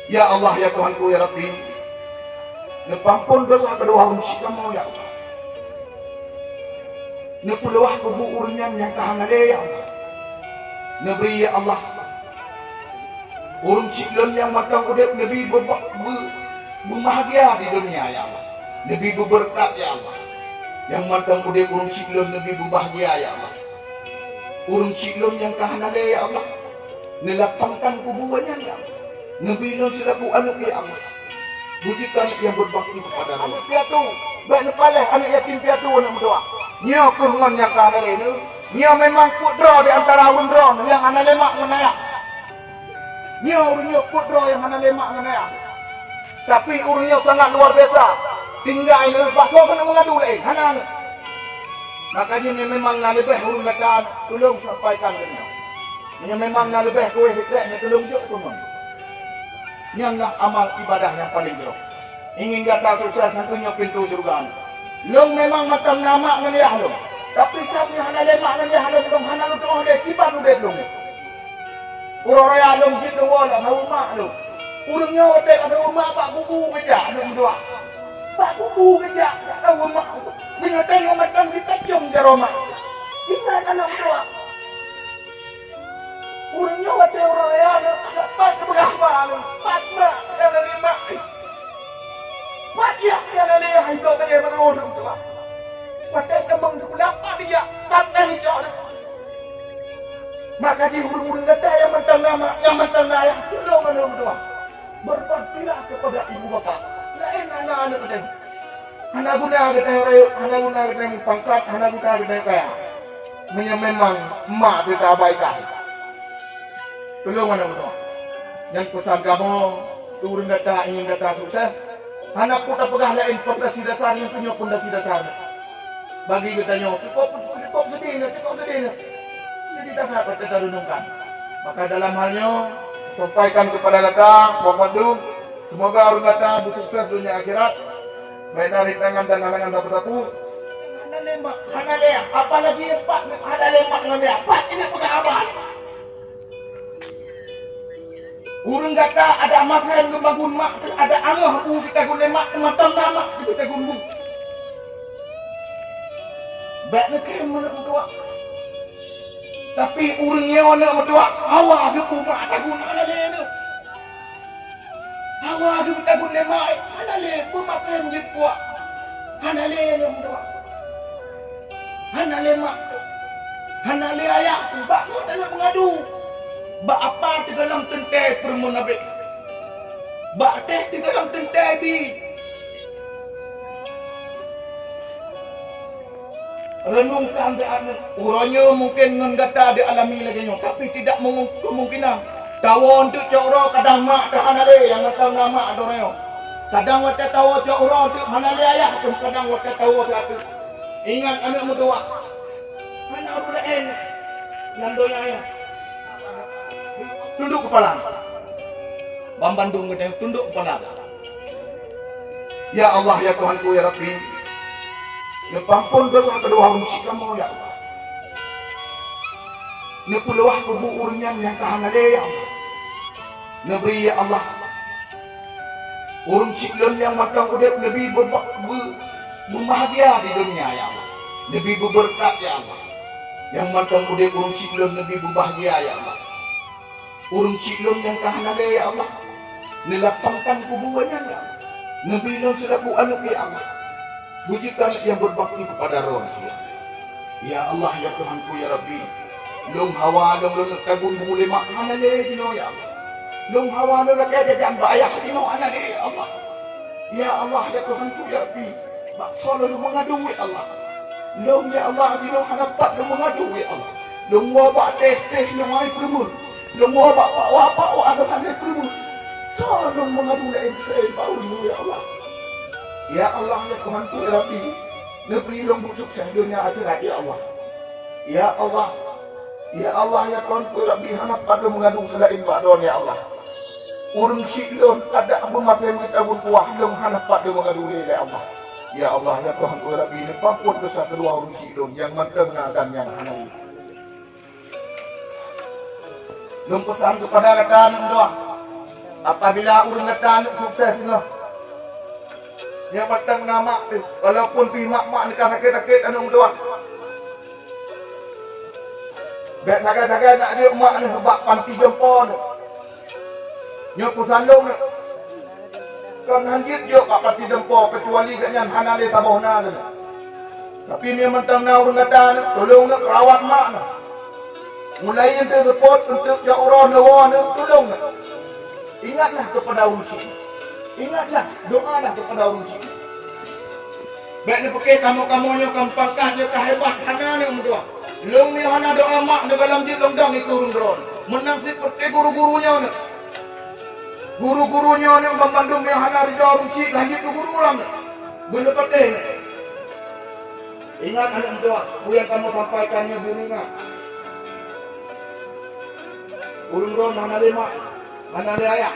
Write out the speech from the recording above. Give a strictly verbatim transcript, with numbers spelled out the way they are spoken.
Ya Allah, ya Tuhanku, ya Rabbi, neupeuampon desya keudua ureuëng syiek kamoe, ya Allah. Neupeuluwah kubu ureuëng nyan nyang ka hana lé, ya Allah. Neubri, ya Allah, ureuëng syiek lôn nyang mantong udeb neubi beu-, beu-, beubahgia di dunia, ya Allah. Neubi beubeureukat, ya Allah. Nyang mantong udeb ureuëng syiek lôn neubi beubahgia, ya Allah. Ureuëng syiek lôn nyang ka hana lé, ya Allah. Neulapangkan kubu awaknyan, ya Allah. Neubri lôn silaku aneuëk, ya Allah. Bujeukan nyang beubakti keupada lôn. Aneuëk piatu, bék neupaléh aneuëk yatim piatu aneuëk meutuwah. Nyoe keuh ngon nyang ka hana lé nyoe. Nyoe memang peuet droe di antara ureuëng droe nyang hana lé mak ngon ayah. Nyoe ureuëng nyoe peuet droe nyang hana lé mak ngon ayah. Tapi ureuëng nyoe sangat luar biasa. Tinggai nyoe bah soe keuneuk meungadu laén, hana aneuëk. Maka jih nyoe memang na leubeh ureuëng gata tulông sampaikan keu nyoe. Meunyoe memang na leubeh kueh hikrek nyoe tulông jok keu ngon. Nyan na amal ibadah nyang paleng jroh. Ingin gata sukses, nyan keuh nyoe pintoe syeuruga nyoe. Lôn memang mantong na mak ngon yah lôn. Tapi sabe hana lé mak ngon yah lôn, lôn hana lôn tuoh lé kiban udeb lôn. Uroe raya lôn jiteuwoe lam saboh mak lôn. Ureuëng nyoe watée ka saboh mak bak kubu geujak aneuëk meutuwah. Bak kubu geujak, saboh mak. Meunyoe teuh nyoe mantong jitacong jaroe mak. Ingat aneuëk meutuwah. Ureuëng nyoe watée uroe raya nyoe, pat teupeugah ba lôn, pat mak nyang na lé mak. Pat yah nyang na lé yah, iblok lagée meurôh lôn tuha. Watée teumong teupeugah pat yah, pat nyang icok lôn. Maka jih ureuëng-ureuëng gata nyang mantong na mak, nyang mantong na yah, tulông aneuëk meutuwah. Berbaktilah kepada ibu bapa. Laén hana aneuëk geutanyoe. Hana guna geutanyoe rayeuk, hana guna geutanyoe pangkat, hana guna geutanyoe kaya. Meunyoe memang mak teuka abaikan. Tulông aneuëk meutuwah. Nyan peusan kamoe, keu ureuëng gata ingin gata sukses. Hana peue tapeugah laén, pondasi dasar nyoe, nyoe pondasi dasar. Bagi geutanyoe, cukup, cukup seudeh nyoe, cukup seudeh nyoe. Seudeh dasar ka teurenungkan. Maka dalam hal nyoe, sampaikan kepada gata, Muhammad Dum, Seumoga ureuëng gata beusukses donya akhirat, baik na rintangan dan halangan sapeue-sapeue. Hana lé mak, hana lé, apalagi pat hana lé mak ngon yah, pat keuneuk peugah abah. Ureuëng gata adak masa geumagun mak, adak angoh bu geutagun lé mak, mantong na mak geutagun bu. Bék neukheun aneuëk meutuwah. Tapi ureuëng nyoe aneuëk meutuwah, hawa geupeu mak tagun hana lé nyoe. Hawa geupeu tagun lé mak, hana lé, beumasen jeuet puak, hana lé aneuëk meutuwah. Hana lé mak, hana lé ayah, bak soe taneuk meungadu. Bak apa teugohlom teuntée peurumoh nabé? Bak teuh teugohlom teuntée bi? Reunungkan siat nyoe, uroe nyoe mungken ngon gata dialami lagée nyoe, tapi tidak mengu-, kemungkinan. Tawoe eunteuk cot uroe kadang mak teuh hana lé, nyang mantong na mak droe nyoe. Kadang watée tawoe cot uroe eunteuk hana lé ayah, kadang watée tawoe siat teuk. Ingat aneuëk meutuwah, hana ureuëng laén lam donya nyoe. Tundok keupala. Banmandum geutanyoe tundok keupala. Ya Allah, ya Tuhanku, ya Rabbi, neupeuampon desya keudua ureuëng syiek kamoe, ya Allah. Neupeuluwah kubu ureuëng nyan nyang ka hana lé, ya Allah. Neubri, ya Allah, ureuëng syiek lôn nyang mantong udeb neubi beu-, beu-, beubahgia di dunia, ya Allah. Neubi beubeureukat, ya Allah. Nyang mantong udeb ureuëng syiek lôn neubi beubahgia, ya Allah. Ureuëng syiek lôn nyang ka hana lé, ya Allah, neulapangkan kubu awaknyan, ya Allah. Neubri lôn silaku aneuëk, ya Allah, bujeukan nyang beubakti keupada droeneuh, ya Allah. Ya Allah, ya Tuhanku, ya Rabbi, lôn hawa lôn, lôn tagun bu lé mak hana lé jinoe, ya Allah. Lôn hawa lôn lakée jajan bak ayah jinoe hana lé, ya Allah. Ya Allah, ya Tuhanku, ya Rabbi, bak soe lôn meungadu, ya Allah. Lôn, ya Allah, jinoe hana pat lôn meungadu, ya Allah. Lôn woe bak teh-teh lôn hai peureumeun. Lôn woe bak pakwa-pakwa lôn hai peureumeun. Soe lôn meungadu laén seulaén bak Ulôn, ya Allah. Ya Allah, ya Tuhanku, ya Rabbi, neubri lôn beusukses donya akhirat, ya Allah. Ya Allah, ya Allah, ya Tuhanku, ya Rabbi, hana pat lôn meungadu seulaén bak Droeneuh, ya Allah. Ureuëng syiek lôn adak beumasen jitagun kuah, lôn hana pat lôn meungadu lé, ya Allah. Ya Allah, ya Tuhanku, ya Rabbi, neupeuampon desya keudua ureuëng syiek lôn nyang mantong na dan nyang hana. Lôn peusan keupada gata, aneuk meutuwah, Apabila ureuëng gata aneuëk sukses nyoe, nyang mantong na mak teuh, walaupun pih mak-mak neuka sakét-sakét aneuëk meutuah, bék sagai-sagai nak jok mak neuh bak panti jompo neuh. Nyoe peusan lôn neuh. Kon han jeuet jok bak panti jompo, keucuali gobnyan hana lé saboh na keunoe. Tapi meunyoe mantong na ureuëng gata neuh, tulông neuh rawat mak neuh. Mulai eunteuk seupôt, eunteuk jak uroe neuwoe neuh, tulông neuh. Ingatlah kepada ureuëng chik. Ingatlah, doalah kepada ureuëng chik. Bék neupiké kamoe-kamoe nyoe ka pangkat, nyoe ka hebat, hana neuh meudoá. Lôn meunyoe hana doá mak neuh, gohlom jeuet lôn dong dikeue ureuëng droe. Meunan cit peuté guru-guru nyoe neuh. Guru-guru nyoe nyang banmandum nyang hana ridha ureuëng chik, lanjut keu guru lam nyoe. Beuneupatéh nyoe. Ingat aneuëk meutuah, peue nyang kamoe sampaikan nyoe beuneuingat. Ureuëng droe hana lé mak, hana lé ayah.